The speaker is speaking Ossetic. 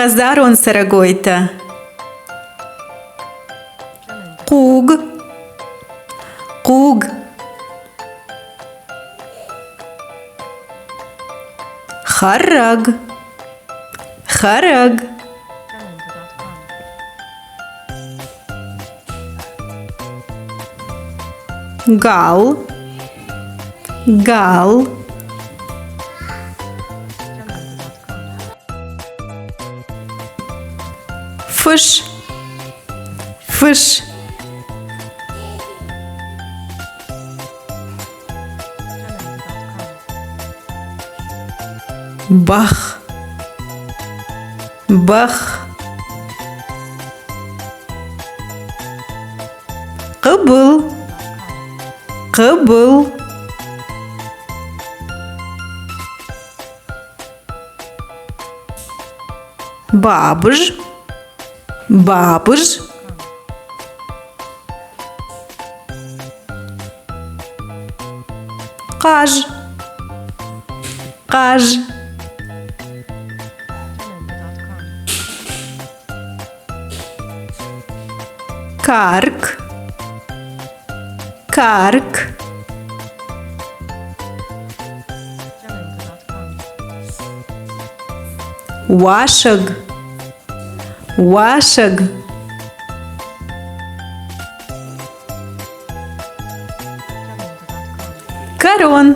Хӕдзарон цӕрӕгойтӕ. Хъуг, хъуг. Хӕрӕг, хӕрӕг. Гал, гал. Фыс, фыс. Бӕх, бӕх. Хъыбыл, хъыбыл. Бабыз, бабыз. Хъаз, хъаз. Карк, карк. Уасӕг, уасӕг. Кӕрон.